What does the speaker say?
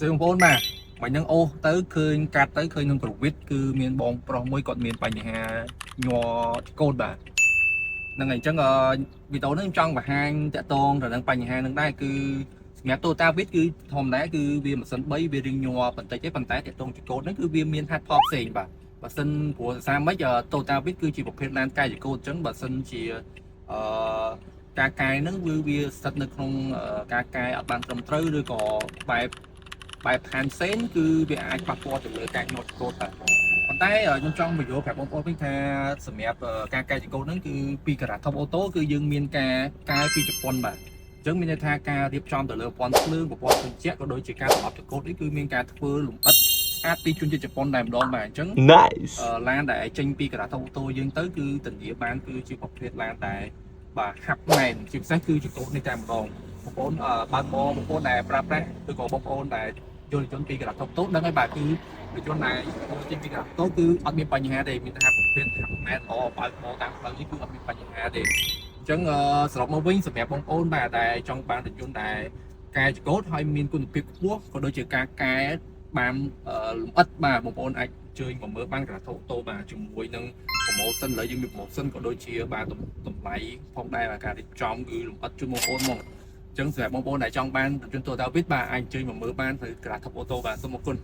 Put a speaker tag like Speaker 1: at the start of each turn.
Speaker 1: ស្តីបងប្អូនបាទមិញហ្នឹងអូសទៅឃើញកាត់ទៅឃើញក្នុងក្រវិតគឺមានបងប្រុសមួយគាត់មានបញ្ហាញ័រចង្កូតបាទហ្នឹងហើយអញ្ចឹងអឺវីដេអូនេះខ្ញុំចង់បង្ហាញតាក់ទងទៅនឹងបញ្ហាហ្នឹងដែរគឺសម្រាប់ Toyota Vitz គឺធម្មតាគឺវាម៉ាស៊ីន3វារៀងញ័របន្តិចទេប៉ុន្តែតាក់ទងចង្កូតហ្នឹងគឺវាមានហេតុផលផ្សេងបាទបើសិនព្រោះសារម៉េច Toyota Vitz គឺជាប្រភេទឡានកែចង្កូតអញ្ចឹងបើសិនជាអឺការកែហ្នឹងគឺវាស្ថិតនៅក្នុងការកែអត់បានត្រឹមត្រូវឬក៏បែប បែបផានផ្សេងគឺវាអាចប៉ះពាល់ទៅលើការញ័រចង្កូតបាទប៉ុន្តែខ្ញុំចង់បញ្យល់ប្រាប់បងប្អូនវិញថាសម្រាប់ការកែចង្កូតហ្នឹងគឺពីការ៉ា Top Auto គឺយើងមានការកែពីជប៉ុនបាទអញ្ចឹងមានន័យថាការរៀបចំទៅលើប្រព័ន្ធភ្លើងប្រព័ន្ធត្រជាក់ក៏ដូចជាការត្រឡប់ចង្កូតនេះគឺមានការធ្វើលម្អិតស្អាតពីជនជាតិជប៉ុនតែម្ដងបាទអញ្ចឹង
Speaker 2: Nice.
Speaker 1: ឡានដែលចេញពីការ៉ា Top Auto យើងទៅគឺធានាបានគឺជាប្រភេទឡានដែលបាទហាប់ណែនជាពិសេសគឺចង្កូតនេះតែម្ដងបងប្អូនបើកបបងប្អូនដែលប្រើប្រាស់ឬក៏បងប្អូនដែលយល់ជនពីការ៉ា Top Auto ដឹងហើយបាទគឺជនដែលចេញពីការ៉ា Top Auto គឺអត់មានបញ្ហាទេមានថាប្រភេទហាប់ណែនល្អបើកបតាមផ្លូវនេះគឺអត់មានបញ្ហាទេអញ្ចឹងសរុបមកវិញសម្រាប់បងប្អូនបាទដែលចង់បានរថយន្តដែលកែចង្កូតហើយមានគុណភាពខ្ពស់ក៏ដូចជាការកែបានលម្អិតបាទបងប្អូនអាចអញ្ជើញមកមើលបានការ៉ា Top Auto បាទជាមួយនឹង promotion ឥឡូវយើងមាន promotion ក៏ដូចជាបាទតម្លៃផងដែរបាទការរៀបចំគឺលម្អិតជូនបងប្អូនមកអញ្ចឹងសម្រាប់បងប្អូនដែលចង់បានរថយន្ត Toyota Vitz បាទអាចអញ្ជើញមកមើលបានទៅការ៉ា Top Auto បាទសូមអរគុណ។